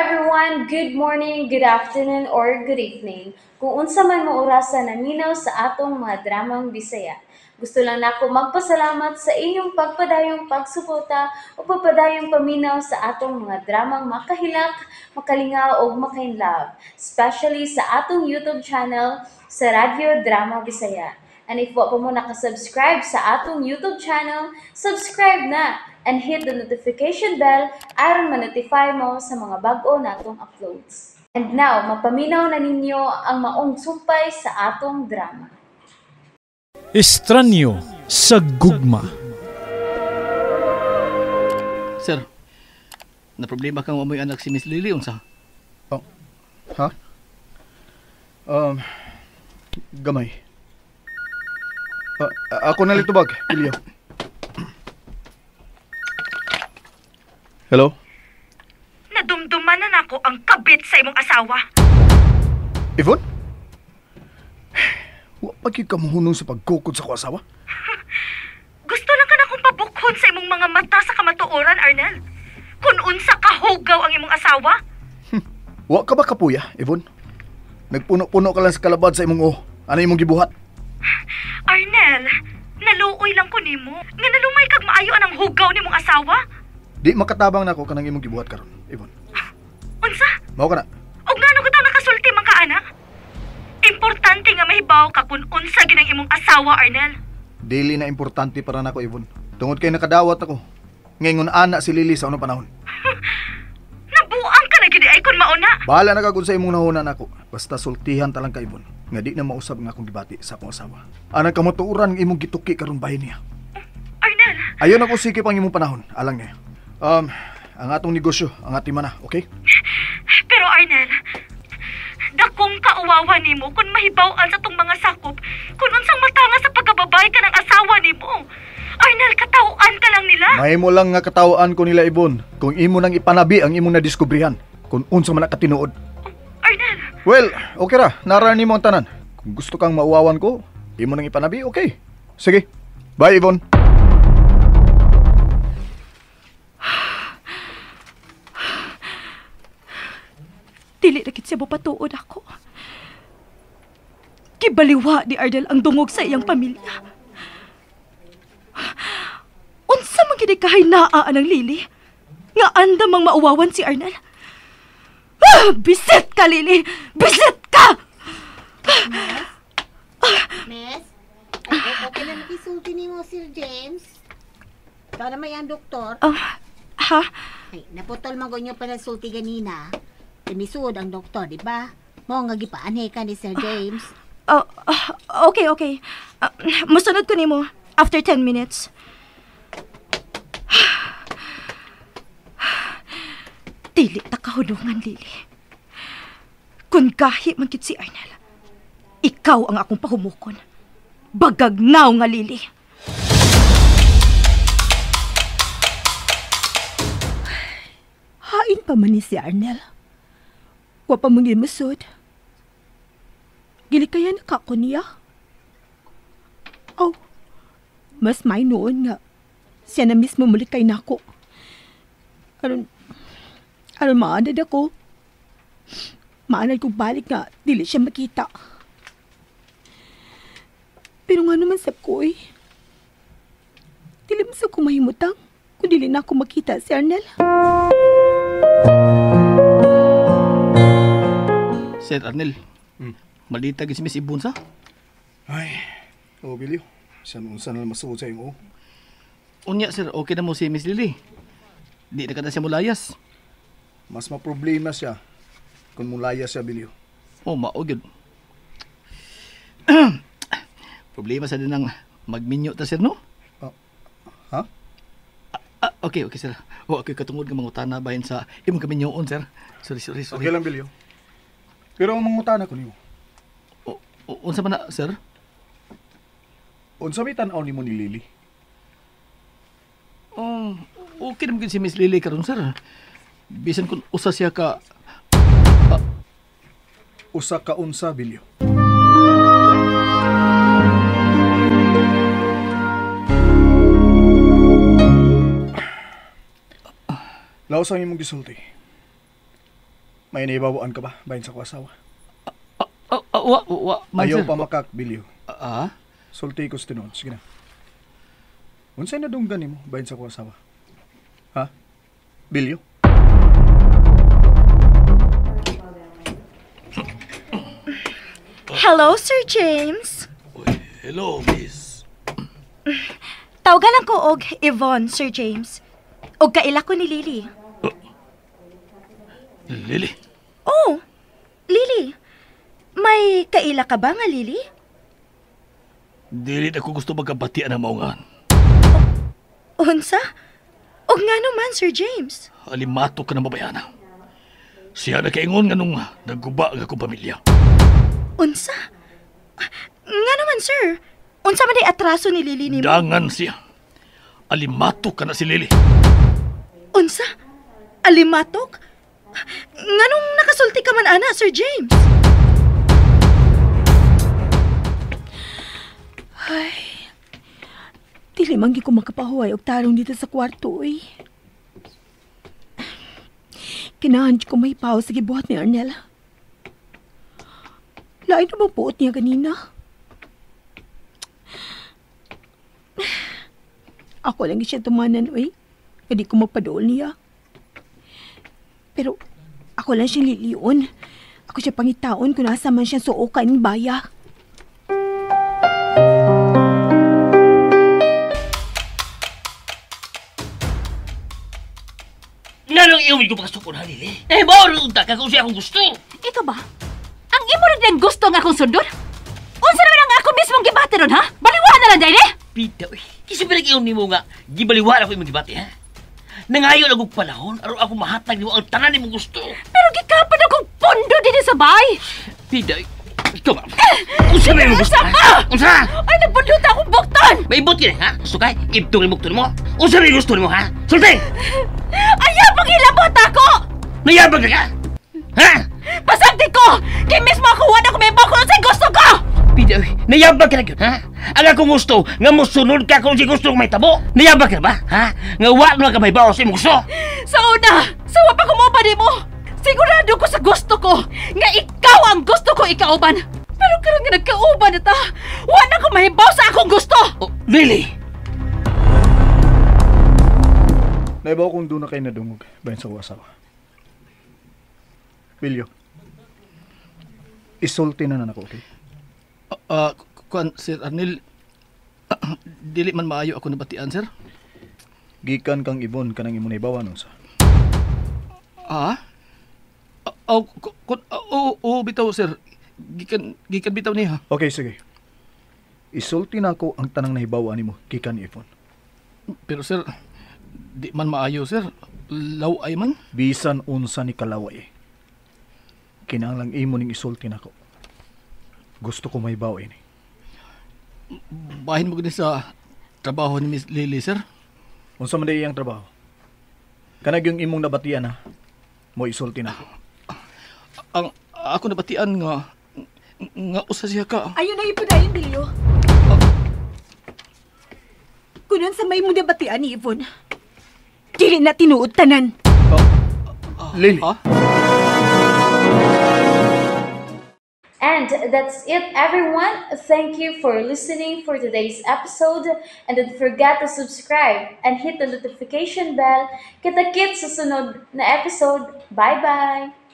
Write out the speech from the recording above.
everyone! Good morning, good afternoon, or good evening. Kung unsa man mo orasa naminaw sa atong mga dramang Bisaya. Gusto lang nako magpasalamat sa inyong pagpadayong pagsuporta o pagpadayong paminaw sa atong mga dramang makahilak, makalingaw o makainlove, especially sa atong YouTube channel sa Radyo Drama Bisaya. And if wa pa mo nakasubscribe sa atong YouTube channel, subscribe na and hit the notification bell aron ma-notify mo sa mga bag-o natong uploads. And now, mapaminaw na ninyo ang maong sumpay sa atong drama. Estranyo sa gugma. Sir, na problema kang amoy anak si Miss Lily unsa? Oh. Ha? Gamay. Ako na litubag, Ilio. Hello? Nadumduman na nako ang kabit sa imong asawa. Yvonne? Wa pa gyud ka mohunong sa pagkukod sa ko asawa? Gusto lang ka na akong pabukhon sa imong mga mata sa kamatuoran, Arnel. Kung unsa kahugaw ang imong asawa? Wa ka ba kapuya, Yvonne? Nagpuno-puno ka lang sa kalabad sa imong o. Ano imong gibuhat? Arnel, naluoy lang ko nimo. Nga nalumay kag maayo anang hugaw nimong asawa? Di makatabang nako kanang imong gibuhat karon, Yvonne. Unsa? Mao ka na. Og ngano ka taw nakasulti man ka ana? Importante nga mahibaw ka kung unsa ginang imong asawa, Arnel. Dili na importante para nako, Yvonne. Tungod kay nakadawat ako. Ngayon ana si Lily sa unang panahon. Nabuang ka na gid ay kun mauna. Bahala na ka kung sa imong nahuna nako. Basta sultihan ta lang ka, Yvonne. Nga di na mausab nga akong gibati sa akong asawa. Anang kamatuoran nga imong gituki karon bahin niya. Arnel. Ayon ako sikip ang imong panahon, alang niya. Ang atong negosyo, ang ating mana, okay? Pero Arnel, dakong kauwawa nimo kung mahibaw-an sa tong mga sakop kung unsang matanga sa pagkababay ka ng asawa nimo. Arnel, katawaan ka lang nila. Mahimo lang nga katawaan ko nila, Yvonne, kung imo nang ipanabi ang imong nadiskubrihan, kung unsa man nakatinuod. Oh, Arnel. Well, okay ra, naran nimo ang tanan. Kung gusto kang mauwawan ko, imo nang ipanabi, okay. Sige. Bye, Yvonne. Dili na gid siya mopatuod ako. Gibaliwa ni Arnel ang dungog sa iyang pamilya. Unsa man gid kahinaa anang Lily? Nga andam mang mauwawan si Arnel. Ah, bisit ka, Lily! Bisit ka! Miss? Ay, okay na nakisulti ni mo, Sir James. Ikaw naman yan, doktor. Ha? Ay, naputol man ko pa nasulti ganina. Timisud ang doktor, di ba? Mo nga gipaanhe ka ni Sir James. Okay, okay. Musunod ko nimo after 10 minutes. Dili ta kahulungan, Lily. Kung gahi man gid si Arnel, ikaw ang akong pahumukon. Bagagnaw nga, Lily. Hain pa man ni si Arnel. Wa pa mong gimusod. Gili kaya nakako niya. Oh, mas may noon nga. Siya na mismo muli kay nako. Aron maanad ako. Maanad kong balik nga, dili siya makita. Pero nga naman sab ko eh. Dili man sab ko mahimutang kung dili na ako makita si Arnel. Sir Arnel, malita gid si Miss Ibon sa? Ay, oh Bilyo, siya unsa na masuod sa imo. Unya sir, okay na mo si Miss Lily. Di na ka na siya mulayas. Mas maproblema siya kung mulayas siya, Bilyo. Oh, mao gyud. Problema sa din ang magminyo ta sir, no? Ha? Okay, okay sir. Oh, okay katungod nga mangutana bahin sa imong kaminyoon sir. Sorry. Okay lang, Bilyo. Pero ang mangutana ko nimo. Unsa man na, sir? Unsa may tan-aw nimo ni Lily? Okay naman si Miss Lily karon sir. Bisan kung usa siya ka usa ka unsa, Bilyo. Laos ang imong gisulti. May naibawaan ka ba bahin sa ko asawa? Wa, wa, man, Ayaw sir. pa makakbilyo. Ah? Sulti ko sa tinuod. Sige na. Unsay nadunggan nimo bahin sa ko asawa? Ha? Bilyo? Hello, Sir James. Uy, hello, miss. Tawagan lang ko og Yvonne, Sir James. Og kaila ko ni Lily. Lily. Oh, Lily. May kaila ka ba nga, Lily? Dili na ko gusto magkabatian ang maungan. Unsa? Og nga naman, Sir James. Alimato ka na mabayana. Siya na kaingon nga nung naguba ang akong pamilya. Unsa? Nga naman, sir. Unsa man day atraso ni Lily nimo? Dangan siya. Alimato ka na si Lily. Unsa? Alimatok? Nganong nakasulti ka man ana, Sir James? Dili man gyud ko makapahuway og tarong dito sa kwarto, oy. Kinahan ko may paw sa gibuhat ni Arnel. Lain na bang puot niya ganina? Ako lang siya tumanan, oy. Kadi ko mapadool niya. Pero ako lang siyang liliyon. Ako siya pangitaon kung nasa man siya suokan ni baya. Nganong iuwi ko pagkasukon ha, Lily? Eh, bawal unta ka kung siya akong gusto. Ikaw ba? Ang imo rin ang gusto nga akong sundon? Unsa naman ang ako mismong gibati ron, ha? Baliwa na lang dahil eh! Pita, uy. Kasi pinag-iyon nimo nga, gibaliwala ko imong gibati, ha? Nangayon akong panahon, aron ako mahatag nimo ang tanan nimong gusto. Pero gikapan akong pondo din sa bay! Pita, uy. Ikaw ba? Unsa ba imong gusto? Unsa ka? Unsa? Ay, nagbundot akong bukton! May ibot kini, ha? Gusto kay? Ibtong imong bukton mo? Unsa ba gusto nimo, ha? Sulti! Ayaw pang hilabot ako! Nayabag ka ka? Ha? Pasagdi ko! Kay mismo ako wala ko may bakon sa gusto ko! Pita, uy. Nayabag ka na gyud, ha? Ang akong gusto, nga mosunod ka kung si gusto kong may tabo. Nayabag ka na ba, ha? Nga wa na ka may bawas sa imong gusto. Sa una, sa wa pa kumupa nimo. Sigurado ko sa gusto ko nga ikaw ang gusto ko ikauban. Pero karon nga nagkauban na ta, wa na ko mahibaw sa akong gusto. Oh, Lily! Naibaw kung doon na kayo nadungog bahin sa asawa. Bilyo. Isulti na na ako, okay? Kuan, Sir Arnel, dili man maayo ako nabatian, sir. Gikan kang Ibon kanang imong naibawan unsa. Ah? Oh, oh, bitaw, sir. Gikan bitaw niya. Okay, sige. Isulti na ako ang tanang nahibawan nimo gikan ni Ibon. Pero sir, di man maayo, sir. Laway man. Bisan unsa ni kalaway. Kinahanglang imo ning isulti nako. Gusto ko mahibaw ini. Bahin mo gani sa trabaho ni Miss Lily, sir. Unsa man day iyang trabaho? Kanag yung imong nabatian ha. Mo isulti nako. Ang ako nabatian nga nga usa siya ka. Ayun na ipadayon, Bilyo. Kunon sa may mong nabatian ni Yvonne. Dili na tinuod tanan. Lily. Ha? And that's it, everyone. Thank you for listening for today's episode. And don't forget to subscribe and hit the notification bell. Kita-kits sa sunod na episode. Bye-bye!